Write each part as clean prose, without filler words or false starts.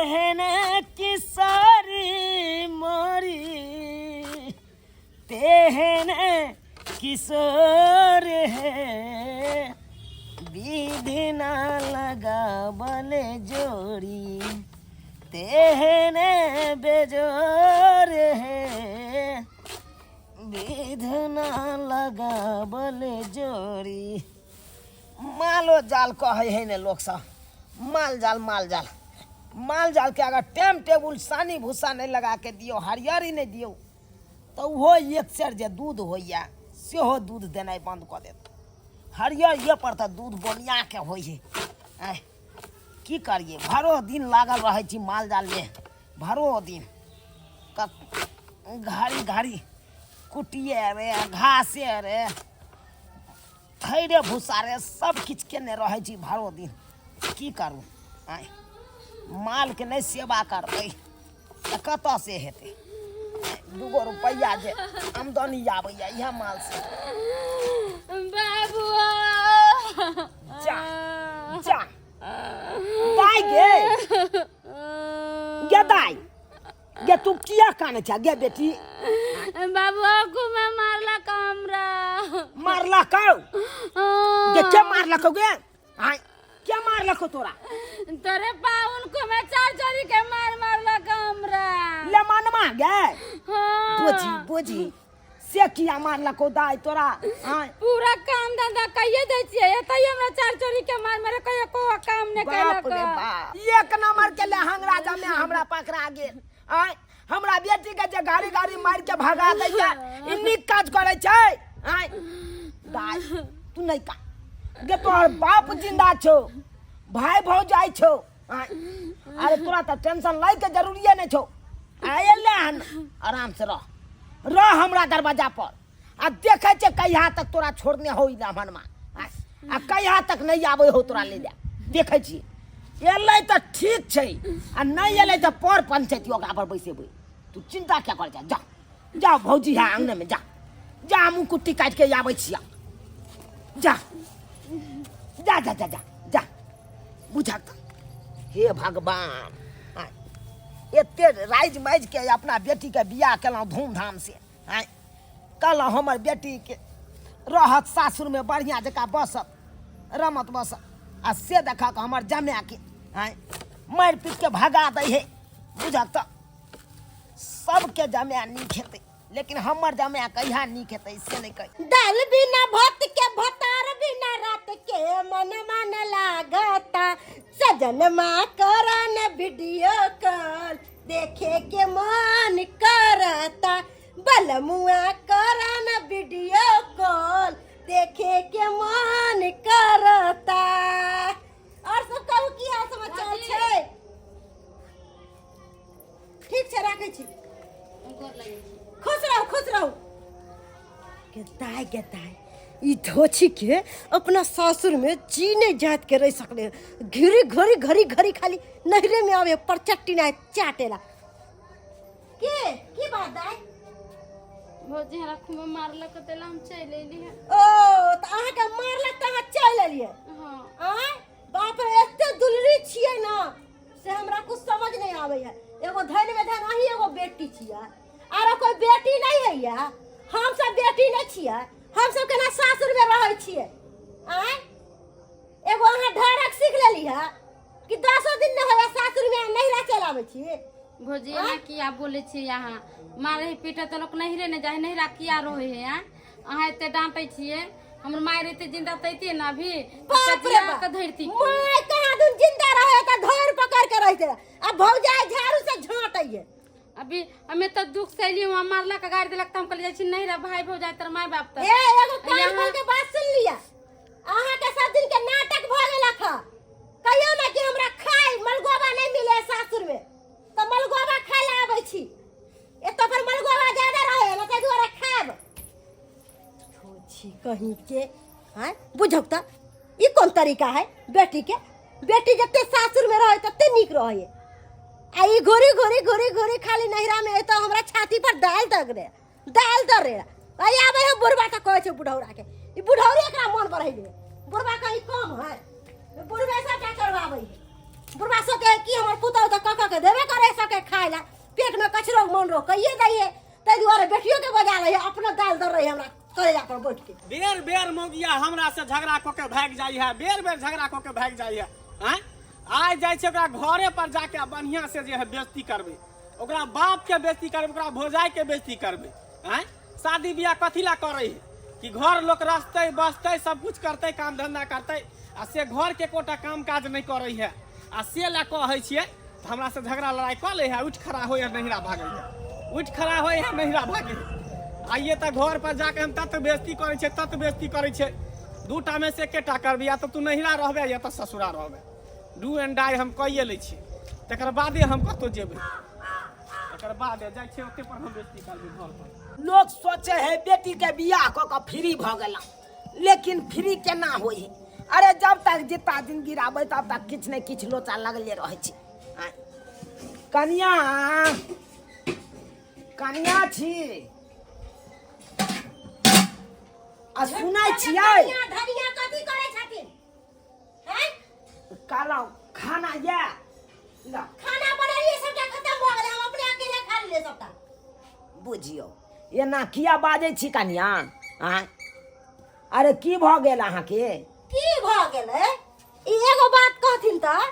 तेहन किशोरी मोरी, तेहन किशोर है, विधि ना लगावल जोड़ी, तेहन बेजोर है, विधि ना लगावल जोड़ी। मालो जाल कहै है ने लोक सब, माल जाल माल जाल माल जाल के अगर टाइम टेबुल सानी भूसा नहीं लगा के दियौ, हरियरी नहीं दियौ, तऽ ओहो एक सेर जे दूध होइए सेहो दूध देनाइ बन्द कऽ देत। हरियर पर तऽ दूध बोनियाके होइ है। आँय, की करियै, भरो दिन लागल रहै छी माल जालमे, भरो दिन घड़ी घड़ी कुटिए रे, घासे रे, थैरे भूसा रे, सब किछु केने रहै छी भरो दिन। की करू, आँय, मालके नहि सेवा करबै तऽ कतऽ से हेतै? दूगो रुपैआ जे आमदनी आबैया इएह माल से। बाबुआ, जा जा दाइ गे, गे दाइ गे, तू किया कानै छ गे बेटी? बाबुआ, घुमे मारलक हमरा। मारलक गे? के मारलक गे? आय, के मारलक तोरा? तोरे पाउन को में चार चोरी के मार मारलक हमरा। ले मनमा गे। हाँ। बुझी बुझी से किया मारलक दाइ तोरा? आय, पूरा काम धंधा कहिए दै छियै, तैयो हमरा चार चोरी के मार मारे, कहियो को काम नहि बाप केलक। रे बाप, एक नंबर के लहंगरा जमे हमरा पकड़ा गेल। आय, हमरा बेटी के जे गाड़ी गाड़ी मार के भगा दैया, ई नीक काज करै छै? आय दाइ, तू नहीं का गे, तोहर बाप जिंदा छौ, भाई भौजाई छौ। आय, अरे तोरा तऽ टेंशन लै के जरूरिये नहीं छौ। आय एले हन, आराम से रह रह हमरा दरवाजा पर, आ देखै छै कहिया तक तोरा छोड़ने हो ई ब्राह्मणमा, आ कहिया तक नहीं आबै हो तोरा ले जा। देखै छी, एलै तऽ ठीक छै, आ नहि एलै तऽ पर पंचायती ओकरा पर बैसेबै। तू चिंता क्या कर, जा जा जा, भौजी है आंगने में, जा जा, हमहूँ कुट्टी काटि के आबै छियै, जा जा जा जा जा जा। बुझक तऽ, हे भगवान, आँय, एते राजि माजि के अपना बेटीके बियाह केलहुँ धूमधाम से। आँय, कहलहुँ हमर बेटीके रहत सासुरमे बढ़िआँ जकाँ बसत रमत बसत, आ से देखक हमर जमाएके आँय मारि पीट के भगा दै है। बुझक तऽ, सबके जमाए नीक हेतै, लेकिन हमर जमाए कहिया नीक हेतै से नहि कहि। दाल बिना भात के, भतार बिना रात के, मन मन लागता। सजन माँ करन वीडियो कॉल, देखे के मन करता। बलमुआ करन वीडियो कॉल, देखे के मन करता। और सब कहू, की हाल समाचार छै? ठीक छै, राखै छी। खुश रहू, खुश रहू। गेताय गेताय, ई धोछी के अपना सासुर में जी नहीं जात के रह सकले। घिरी घरी घरी घरी खाली नहरे में आवे पर चट्टी ना चाटेला के की बात दाई? भौजी, हमरा खूब मारलक तेला हम चलि एली है। ओ त अहाँ के मारलक त अहाँ चलि एलियै? हाँ। आँय बाप रे, एते दुलरी छियै ना से हमरा कुछ समझ नहीं आवे है। एगो धन में धन अही एगो बेटी छियै, आरो कोई बेटी नहीं है या? हम सब बेटी नहीं छियै, हम सब केना सासुर में रहै छियै? आँय, एगो अहाँ ढारक सीख लेली है कि दसो दिन नहीं होया सासुर में नहिरा चल आबै छी। भौजी, एना किया बोलै छियै अहाँ? मारे है पीटे तऽ लोक नहिरे ने जाइ, नहिरा किया रहै है? आँय, अहाँ एते डांटै छियै, हमर माय रहते जिंदा तऽ अइतियै ने अभी बाप रे बाप। के धरती। माय कहाँ दुन जिंदा रहे तऽ धर पकड़ के रहते, आ भौजाई झाड़ू से झाँटैये। अभी हमें तो दुख से अलियै, वहाँ मारलक गारि देलक तऽ हम कहलियै जाइ छी नहिरा, भाय भौजाइ तर माय बाप तर। ए, एगो कान खोल के बात सुन लिया, अहाँ के सब दिन के नाटक भ गेलक ह। कहियो ना कि हमरा खाय मलगोबा नहीं मिले सासुर में तो मलगोबा खाय ला आबै छी। एतऽ पर मलगोबा ज्यादा रहे ना, ताहि दुआरे खायब। छी कहीं के हैं, बुझक तऽ ई कोन तरीका है बेटी के? बेटी जते सासुर में रहे तते नीक रहे, आ ई घुरी घुरी घुरी घुरी खाली नहिरा में एतऽ हमरा छाती पर दालि दग रे, दालि दर रे। आ आबै है बुढ़बा तऽ कहै छै बुढ़ौरा के, ई बुढ़ौरे एकरा मन बढ़ै रे। बुढ़बा कहीं कम है? बुढ़बे सबटा करवाबै है। बुढ़बा सोचे है कि हमर पुतहु तऽ कऽ कऽ के के खाय ला पेट में कचरो मन रो कहिए दैये ताहि दुआरे बेटियो के बजा रही अपना दाल दर रही हमरा करेजा पर बैठ के। बेर बेर मौगिया हमरा से झगड़ा कऽ के भागि जाइ है, बेर बेर झगड़ा कऽ के भागि जाइ है। आँय, आइ जाइ छै ओकरा घरे पर जाके आ बढ़िआँ से जे है बेइज्जती करबै, ओकरा बाप के बेइज्जती करबै, ओकरा भौजाइ के बेइज्जती करबै। आँय, शादी बियाह कथी ला करै है कि घर लोक रखतै बसतै सब कुछ करतै काम धंधा करतै, आ से घर के एकोटा काम काज नहि करै है। आ से ला कहै छियै तऽ हमरा से झगड़ा लड़ाइ कऽ लै है, उठि खड़ा होइ है नहिरा भागै है, उठि खड़ा होइ है नहिरा भागै है। आइए तऽ घर पर जाके हम तत बेइज्जती करै छियै, तत बेइज्जती करै छियै, दूटा में से एकेटा करबै, या तऽ तू नहिरा रहबे या तऽ ससुरा रहबे, do and die हम कइए लै छियै, तकर बादे हम कतहु जेबै, तकर बादे जाइ छियै ओते पर हम बेइज्जती करबै घर पर। लोक सोचे है बेटी के बियाह कऽ कऽ फ्री भऽ गेला, लेकिन फ्री केना होइ है? अरे जब तक जितना जिंदगी रहबै तब तक किछु ने किछु लोचा लगले रहै छै। आँय। कनिया, कनिया छी आ सुनै छियै? धनिया धनिया कथी करै छथिन? हैं? कहलहुँ खाना ये ला। खाना बनेलियै सबटा खत्म भऽ गेलै, हम अपने अकेले खा लेलियै सबटा। बुझियौ एना किया बाजै छी कनिया? आँय, अरे की भऽ गेल अहाँके? की भऽ गेलै? ई एगो बात कहथिन तऽ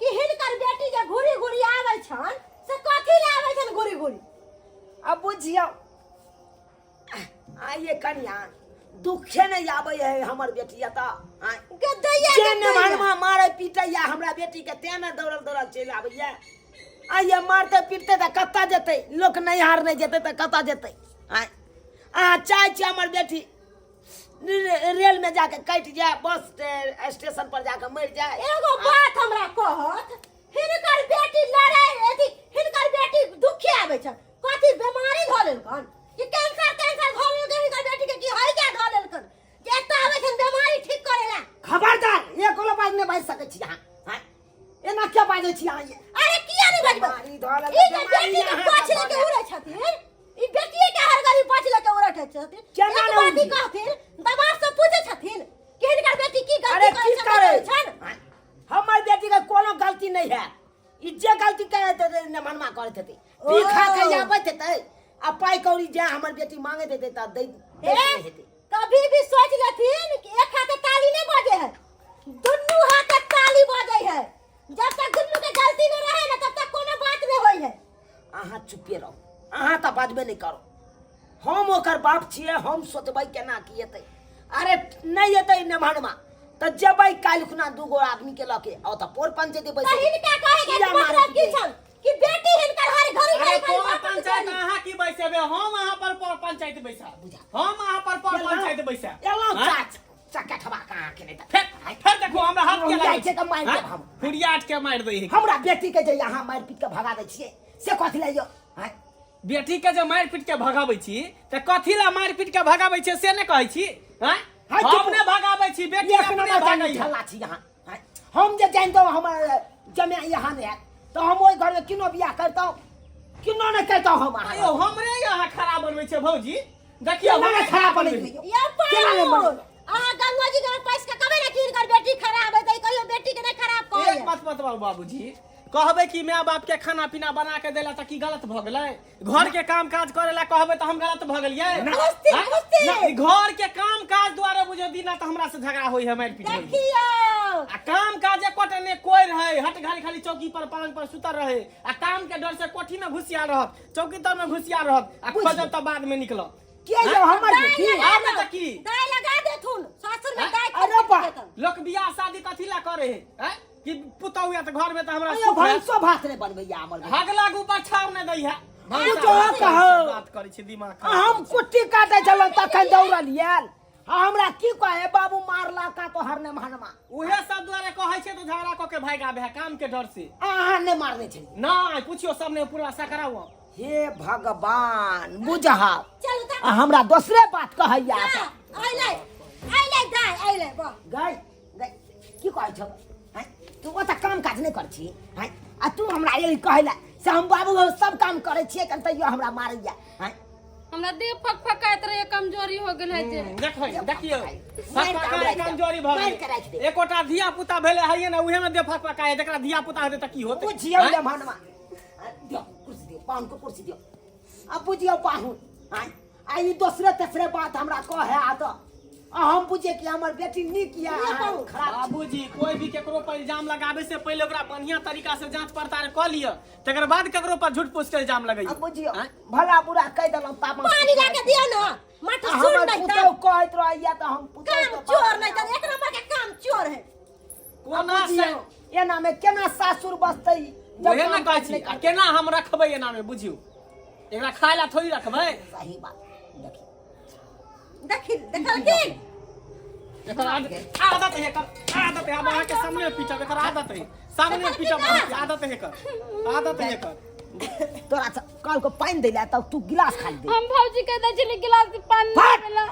कि हिनकर बेटी जे घुरी घुरी आबै छन से कथी लए आबै छन घुरी घुरी? अब बुझियौ आइए कनिया, दुखे नहीं आबै है हमर बेटी तऽ। आँय, गदैया जे ने गदैया। भरमा मारे पीटैया हमरा बेटी के तें ने दौड़ल दौड़ल चलि आबैया। आइए मारते पीटते तऽ कतऽ जेतै लोक? नैहर नहि जेतै तऽ कतऽ जेतै? आँय, अहाँ चाहै छी हमर बेटी रेल में जाके कटि जाय, बस स्टेशन पर जाके मरि जाय? एगो बात हमरा कहत, हिनकर बेटी लड़ाई अथी हिनकर बेटी दुखी आबै छै, कथी बीमारी धऽ लेलकन कि कैंसर तैंसर धऽ लेलकन हिनकर बेटी के, कि हैजा धऽ लेलकन जे एतऽ आबै छन बीमारी ठीक करे ला? खबरदार, एक बात नहि बाजि सकै छी अहाँ। आँय, एना क्या बाजै छी अहाँ ये? अरे किया नहीं बजबै? बीमारी धऽ लेलकै, ई जे बीमारी बेटी के अहाँके पाछ लेके धऽ उड़ै छथिन, ई बेटिए के हर घड़ी पाछ लेके उड़ै छथिन। केना एक ने बात ई उड़ियै? कहथिन, दमाद से पूछै छथिन कि हिनकर बेटी की गलती अरे करै की छथिन, करे करै छनि? आँय, हमर बेटी के कोनो गलती नहीं है। ई जे गलती करैत हेतै ने मनमा करैत हेतै, पी खा के ओ। आबैत हेतै आ पाइ कौड़ी जे हमर बेटी मांगैत हेतै तऽ दै दैत ए, नहि हेतै। कभी भी सोच लेथिन कि एक हाथे ताली नहीं बजे है, दुनू हाथे ताली बजे है। जब तक दुनू के गलती नहीं रहे ना तब तक कोनो बात नहीं होई है। अहाँ चुपे रहू, अहाँ तऽ बाजबे नहि करू। हम ओकर बाप छियै, हम सोचबै केना की हेतै। अरे नहि हेतै नेमहनमा तऽ जेबै काल्हि खुना दू गो आदमी के लऽ के आओ तऽ पोर पंचायती तऽ बैसबै। हिनका कहे के किया मतलब मारै की छल कि बेटी हिनकर हर घड़ी अरे घड़ी खाली कोन बाप के पंचायत चोरी। अहाँ की बैसेबे? हम अहाँ पर पर पंचायत बैसाब, हम अहाँ पर पर एलहुँ। पंचायत बैसाब। एलहुँ। आँय? चाच चकठवा कहाँ के नहि तऽ फेर फेर देखू हमरा हाथ के जाइ लागै छै तऽ मारि आँय? देब हम। हुरियाट के मारि दै है। हमरा बेटी के जे अहाँ मारि पीट के भगा दै छियै से कथी लए यौ? आँय? बेटी के जे मारि पीट के भगाबै छी तऽ कथी ला मारि पीट के भगाबै छी से नहि कहै छी? आँय? हाँ, चुप। हम नहि भगाबै छी बेटी, एक अपने नंबर भागै के झल्ला छी अहाँ। आँय? हम जे जानितहुँ हमर जमे यहाँ नहि आयत तऽ हम ओहि घरमे किनो बियाह करितहुँ, किनो नहि करितहुँ हम अहाँ। यौ हमरे यहाँ खराब बनबै छै भौजी, देखियौ केना हमरे नहि खराब बनबै बनै छै। छै? यौ केना नहि पाहुन, बनै? अहाँ गंगा जी के पैस के कहबै ने कि हिनकर बेटी खराब है तऽ ई कहियो बेटी के नहि खराब कहैया। एक बात बताउ बाबूजी, कहबै कि माय बाप के खाना पीना बना के देला तऽ की गलत भऽ गेलै? घर के काम काज करे ला कहबै तऽ हम गलत भऽ गेलियै? घुसती, आँय? घुसती। ना, ई घर के काम काज दुआरे बुझो दिना तऽ हमरा से झगड़ा होइ है, मारि पीट होइ है। देखियौ आ काम काज एकोटा ने कोइ रहे, हट घाली खाली चौकी पर पलंग पर सुतल रहे आ काम के डर से कोठी में घुसिया रहत, चौकी तर में घुसिया रहत आ बुझियौ। खोजब तऽ बाद में निकलत। के यौ हमर दाइ बेटी? लगा आब दो, तऽ की? दाइ लगा देथुन सासुर में आँय? दाइ अरे बा। देतन। लोक बियाह शादी कथी ला करे है? आँय? कि पुतहु या तऽ घर में तऽ हमरा अयो सुख है। भनसो भात नहि बनबैया हमर बेटी। हगला के ऊपर छाव नहि दै है। तू जो कहो। बात करै छी दिमाग खराब हम करै छी। कुट्टी काटै छलहुँ तखन दौड़ल आयल आ हमरा की कहे बाबू मारला का तोहर ने मनमा। उहे सब दुआरे कहै छै तऽ झगड़ा कऽ के भागि आबै है काम के डर से। अहाँ नहि मारने छलियै? नहि, पुछियो सब ने पूरा सकराउ। हे भगवान, बुझाउ चलू तऽ। आ हमरा दोसरे बात कहैया। अइलै अइलै दाइ अइलै बा। गई गई, की कहै छौ? हैं? तू ओतऽ काम काज नहि करै छी? हैं? आ तू हमरा यही कहै से हम बाबू सब काम करै छियै कन तैयो हमरा मारैया? हैं? हमरा देह फक फकाइत रहे, कमजोरी हो गेल है जे। देखै देखियौ मारि कऽ हमरा कमजोरी भऽ मारि कऽ राखि गेल। दे। एकोटा धिया पुता भेलै हइए ने, उहे में देह फक फकाए। जकरा धिया पुता हेतै तऽ की होतै? बुझियौ आँय? ले भनमा। दियौ कुर्सी दियौ पाहुन के कुर्सी दियौ आ बुझियौ पाहुन आँय आ ई दोसरे तेसरे बात हमरा कहै आ तऽ आ हम बुझिए कि हमर बेटी नीक यऽ अहाँ खराब छी। बाबूजी कोई भी केकरो पर इल्जाम लगाबे से पहले ओकरा बढ़िया तरीका से जांच पड़ताल कऽ लिअ तकर बाद केकरो पर झूठ फूस के इल्जाम लगैयौ आ बुझियौ आँय? भला बुरा कहि देलहुँ तामस पानी ला के दियौ ना मठ आ सुन हमर नहीं पुतहु त कहैत रहैया तऽ हम पुतहु काम चोर नहीं त एक नंबर के काम चोर है कोना से एना में केना सासुर बसतै जब ओहे ने काम कहै काज छी नहि आ केना हम रखबै एना में बुझियौ एकरा खाय ला थोड़ी रखबै सही बात देखी देखी देखलखिन एकर आदत आदत है एकर आदत है अब अहाँके सामने पीटब एकर आदत है सामने पीटब अहाँके आदत है एकर आदत है एकर तोरा से कल को पानि दै ला तब तू गिलास खाली दे हम भौजी के दै छली गिलास पानी फट! पिला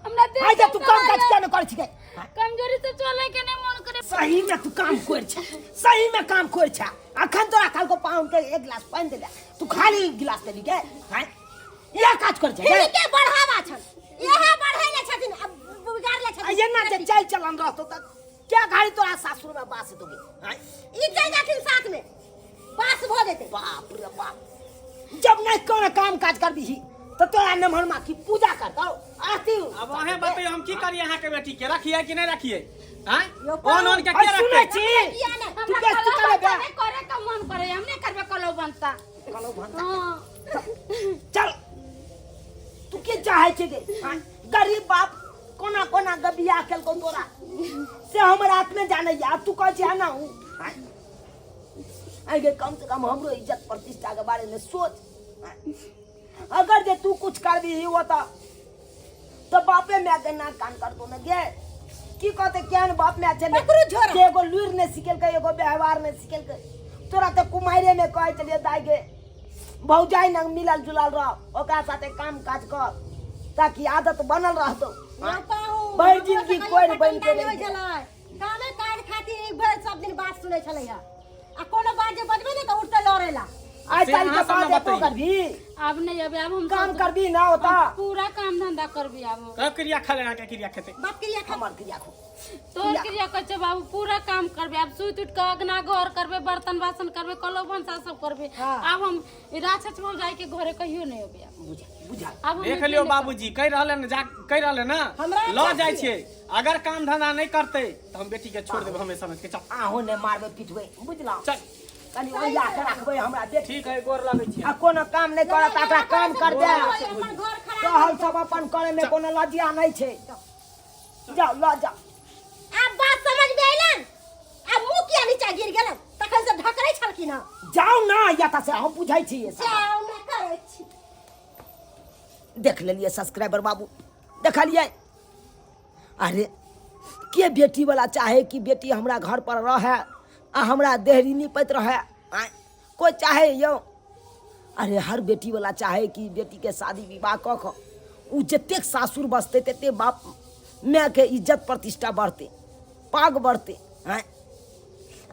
हमरा देह आइ जा तू काम काज किया नहि करै छिकै कमजोरी से चले के नहीं मन करे सही में तू काम कर छे सही में काम कर छे अखन तोरा काल को पाउन के एक गिलास पानि दे तू खाली गिलास देली के हैं इएह काज कर छे हिनके बढ़ावा छन इएह बढ़ैले छथिन अब बिगाड़ले आ छथिन एना जे चल चलन रहतो त क्या घाड़ी तोरा सासुर में बास दोगे हैं ई चलि जाथिन साथ में बास भऽ जेतै बाप रे बाप जब नहीं कोनो काम काज करबिही तो तोरा नमहर माँ की पूजा करतौ आरती अब अहें बतैयौ हम की करिए अहाँके बेटी के रखिए कि नहीं रखिए आँय यौ, ऑन ऑन के अरे के सुनै रखतै छी किया नहि तू हमरा बेइज्जती कलौ करबे बनता नहीं करे के मन करे हम नहीं करबे कलौ बनता कलौ बनता हाँ चल तू के चाहे छे गे आँय? गरीब बाप कोना कोना के बियाह केलकौ तोरा से हमर आत्मे जानै या तू कहै छै एना हूँ आँय? आँय गे कम से कम हमरो इज्जत प्रतिष्ठा के बारे में सोच आँय? अगर जे तू कुछ करबी वो तो तो बापे माय के नाक कान करतो ने गे की कहते केहन बाप माय छलै पकड़ू झोरा। के एगो लुरि नहि सिखेलकै एगो व्यवहार नहि सिखेलकै तोरा तऽ कुमारिए मे कहै छलियै दाइ गे भौजाइ नग मिलल जुलल रह ओकरा साथे काम काज कर ताकि आदत बनल रहतौ भरि जिंदगी कोरि बनि के रहि गेल। कामे काज खातिर ई भरि सब दिन बात सुनै छलै हँ आ कोनो बात जे बजबै ने तऽ उठते लड़ेला आइ से काल्हि अहाँ के सब बाद ने एतो बतैयौ। करबी आब नहीं अबे आब हम काम सब- करबी ना होता हम पूरा काम धंधा करबी आब हम। कब क्रिया खा लेना के क्रिया खेते बाप क्रिया खा हमर क्रिया खो तोहर क्रिया कहै छै बाबू पूरा काम करबे आब सुति उठि कऽ अगना घर करबे बर्तन बासन करबे कलो भनसा सब करबे हाँ। आब हम ई राक्षस भौजाई के घरे कहियो नहीं अबे आब। बुझा बुझा आब हम देख एबे लियौ नहि बाबूजी कहि रहल है ने जा कहि रहल है ना हमरा लऽ जाइ छियै अगर काम धंधा नहीं करते तऽ हम बेटी के छोड़ देबै हमें समझ के चल आहो ने मारबै पिटबै बुझलहुँ चल कनि ओहिया के राखबै हमरा बेटी ठीक है गोर लगै छी आ कोनो काम नहि करत एकरा काम कर दे अपन घर खराब टहल सब अपन करे में कोनो लज्जा नहि छै जाओ लऽ जाओ आब बात समझ में अयलन आब मुँह किया नीचा गिर गेलन तखन से ढकरै छलखिन हँ जाओ ना या से हम बुझै छी जाउ ने करै छी देख लेलियै सब्सक्राइबर बाबू देखलियै अरे के बेटी वाला चाहे कि बेटी हमरा घर पर रहे आ हमरा देहरी निपैत रहे आँय कोइ चाहे यौ अरे हर बेटी वाला चाहे कि बेटी के शादी विवाह कऽ कऽ ओ जतेक सासुर बसतै ततेक बाप मायके इज्जत प्रतिष्ठा बढ़तै पाग बढ़तै आँय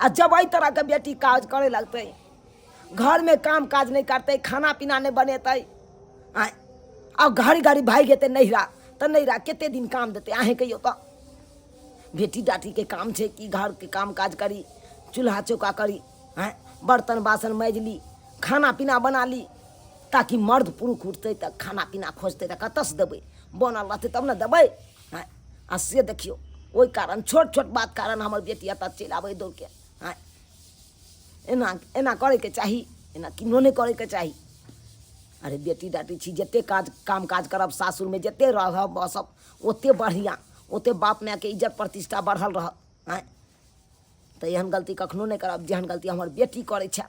आ जब एहि तरहके बेटी काज करे लगतै घरमे काम काज नहि करतै खाना पीना नहि बनेतै आँय आ घड़ी घड़ी भागि जेतै नैहरा तऽ नैहरा कते दिन काम देतै अहेँ कहियौ तऽ बेटी डाटीके काम छै कि घरके काम काज करी चूल्हा चौका करी आँय बर्तन बासन माजि ली खाना पीना बना ली ताकि मर्द पुरुष उठतै तऽ खाना पीना खोजतै तऽ कतऽसँ देबै बनल रहतै तब ने देबै आँय आ से देखियौ ओहि कारण छोट छोट बात कारण हमर बेटी एतऽ चलि आबै दौड़के आँय एना एना करैके चाही एना किन्नो नहि करैके चाही अरे बेटी डाटी छी जतेक काज काम काज करब सासुरमे जतेक रहब बसब ओतेक बढ़िआँ ओतेक बाप मायके इज्जत प्रतिष्ठा बढ़ल रहत आँय तऽ एहन गलती कखनो नहि करब जेहन गलती हमर बेटी करै छै।